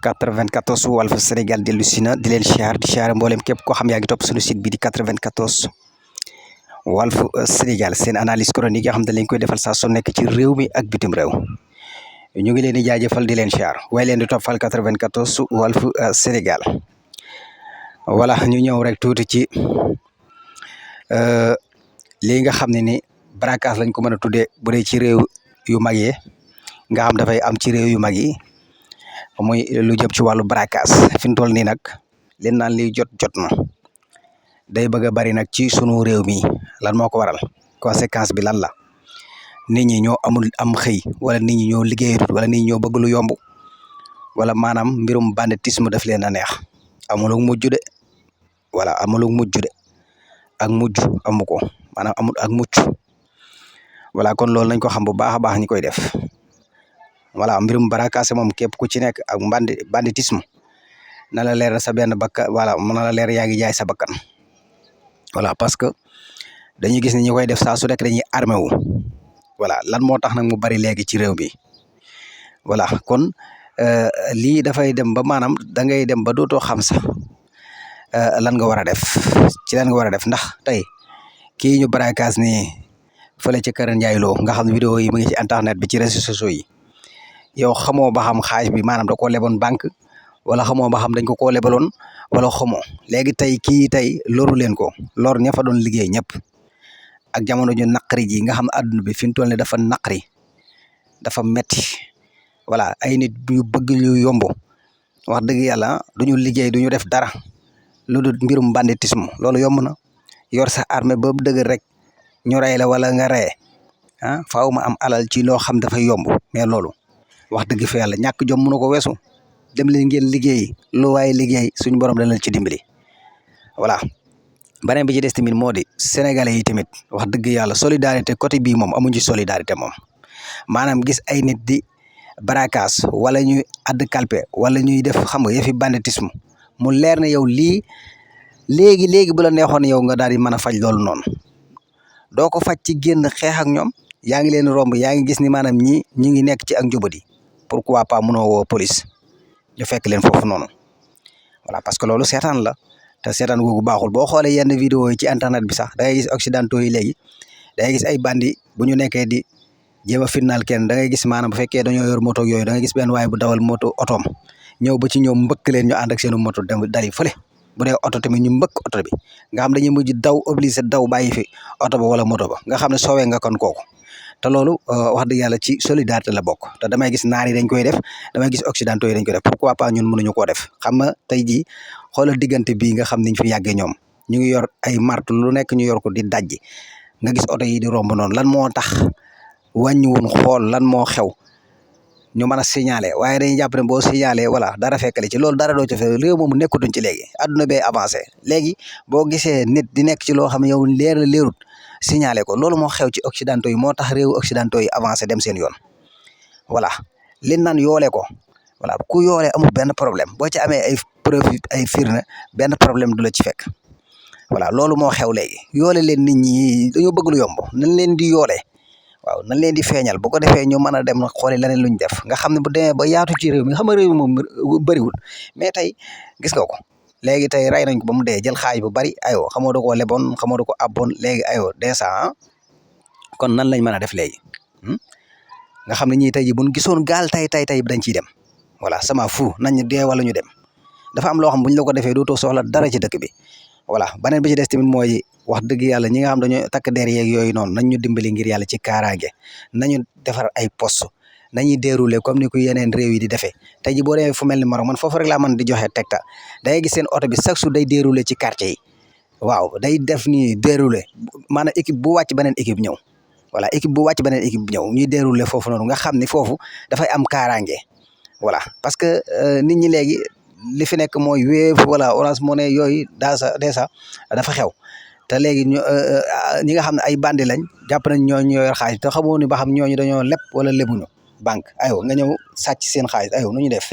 94 Walf Sénégal dellu si na di leen siyaar di siyaare mboolem képp koo xam yaa ngi topp suñu site bi di 94 Walf Sénégal seen analyse chronique yoo xam ne lañ koy defal saa su nekk ci réew mi ak bitim réew ñu ngi leen di jaajëfal di leen siyaar waaye leen di toppal 94 Walf Sénégal voilà ñu ñëw rek tuuti ci lii nga xam ne ni braquage lañ ko mën a tuddee bu dee ci réew yu mag yi nga xam dafay am ci réew yu mag yi muy lu jëm ci wàllu braquage fi mu toll nii nag leen naan li jot na day bëgg a bari nag ci sunu réew mi lan moo ko waral conséquence bi lan la nit ñi ñoo amul am xëy wala nit ñi ñoo liggéeyatut wala nit ñi ñoo bëgg lu yomb wala maanaam mbirum banditisme daf leen a neex amulug mujj de wala amulug mujj de ak mujj amu ko maanaam amul ak mucc voilà kon loolu nañ ko xam bu baax a baax ñi koy def voilà mbirum braquage moom képp ku ci nekk ak banditisme na la leer sa benn bakkan voilà na la leer yaa ngi jaay sa bakkan voilà parce que dañuy gis ni ñi koy def saa su nekk dañuy armé wu voilà lan moo tax nag mu bari léegi ci réew bi voilà kon lii dafay dem ba maanaam da ngay dem ba dootoo xam sax lan nga war a def ci lan nga war a def ndax tey kii ñu braquage nii fële ci kër Ndiaye Lo nga xam ne vidéo yi mu ngi ci internet bi ci réseaux sociaux yi yow xamoo ba xam xaalis bi maanaam da koo leboon banque wala xamoo ba xam dañ ko koo lebaloon wala xamoo léegi tey kii tey loru leen ko lor ña fa doon liggéey ñëpp ak jamono ju naqari ji nga xam ne àdduna bi fi mu toll nii dafa naqari dafa metti voilà ay nit yu bëgg lu yomb wax dëgg yàlla duñu liggéey duñu def dara lu dul mbirum banditisme loolu yomb na yor sa armée ba dëgg rek ñu rey la wala nga reye faaw ma am alal ci loo xam dafay yomb mais loolu wax dëgg fa yàlla ñàkk jom mënu ko weesu dem leen ngeen liggéey lu waaye liggéey suñu borom dana la ci dimbali voilà beneen bi ci des tamit moo di sénégalais yi tamit wax dëgg yàlla solidarité côté bii moom amuñ ci solidarité moom maanaam gis ay nit di braquage wala ñuy add kalpe wala ñuy def xam nga yëfi banditisme mu leer na yow lii léegi bu la neexoon yow nga daal di mën a faj loolu noonu doo ko faj ci génn xeex ak ñoom yaa ngi leen romb yaa ngi gis ni maanaam ñi ngi nekk ci ak njubadi pourquoi pas mënoo woo police ñu fekk leen foofu noonu voilà parce que loolu seetaan la te seetaan googu baaxul boo xoolee yenn vidéo yi ci internet bi sax da ngay gis occidentaux yi léegi da ngay gis ay bandi bu ñu nekkee di jéem a firnaal kenn da ngay gis maanaam bu fekkee dañoo yor moto yooyu da ngay gis benn waaye bu dawal moto otoom ñëw ba ci ñoom mbëkk leen ñu ànd ak seenu moto dem dali fële bu dee oto tamit ñu mbëkk oto bi nga xam dañuy mujj daw obligé daw bàyyi fi oto ba wala moto ba nga xam ne soowee nga kon kooku te loolu wax dëgg yàlla ci solidarité la bokk te damay gis naar yi dañ koy def damay gis occidentaux yi dañ koy def pourquoi pas ñun mënuñu koo def xam nga tey jii xoolal diggante bii nga xam niñ fi yàggee ñoom ñu ngi yor ay martu lu nekk ñu yor ko di dajji nga gis oto yi di romb noonu lan moo tax wàññiwun xool lan moo xew ñu mën a signaler waaye dañuy jàpp ne boo signaler voilà dara fekkale ci loolu dara doo ci fekk réew moomu nekkutuñ ci léegi adduna bee avancé léegi boo gisee nit di nekk ci loo xam ne yow leerut signaler ko loolu moo xew ci occidentaux yi moo tax réewu occidentaux yi avancé dem seen yoon voilà lin naan yoole ko voilà ku yoole amul benn problème boo ci amee ay preuve ay firnde benn problème du la ci fekk voilà loolu moo xew léegi yoole leen nit ñi dañoo bëgg lu yomb nañ leen di yoole waaw nañ leen di feeñal bu ko defee ñu mën a dem xooli leneen luñ def nga xam ne bu demee ba yaatu ci réew mi nga xam ne réew mi moom bëriwul mais tey gis nga ko léegi tey rey nañ ko ba mu dee jël xaaj bu bari aywa xamoo da koo leboon xamoo da ko abboon léegi aywa dèjà kon nan lañ mën a def léegi nga xam ne ñii tey ji buñ gisoon gaal tey dañ ciy dem voilà sama fu nañ dee wala ñu dem dafa am loo xam buñ la ko defee dootoo soxla dara ci dëkk bi voilà beneen bi ci des tamit mooy wax dëgg yàlla ñi nga xam dañoo takk der yeeg yooyu noonu nañ ñu dimbali ngir yàlla ci kaaraange nañu defar ay poste nañuy dérouler comme ni ko yeneen réew yi di defee tey ji boo demee fu mel ni Maroc man foofu rek laa mën di joxe tegta da ngay gis seen oto bi chaque jour day dérouler ci quartier yi waaw day def ni dérouler maanaam équipe bu wàcc beneen équipe ñëw voilà équipe bu wàcc beneen équipe ñëw ñuy dérouler foofu noonu nga xam ni foofu dafay am kaaraange voilà parce que nit ñi léegi li fi nekk mooy Wave wala Orange Money yooyu dèjà dafa xew te léegi ñi nga xam ne ay bandi lañ jàpp nañ ñooñu ñoo yor xaalis te xamoo ni ba xam ñooñu dañoo leb wala lebuñu banque aywa nga ñëw sàcc seen xaalis aywa nu ñu def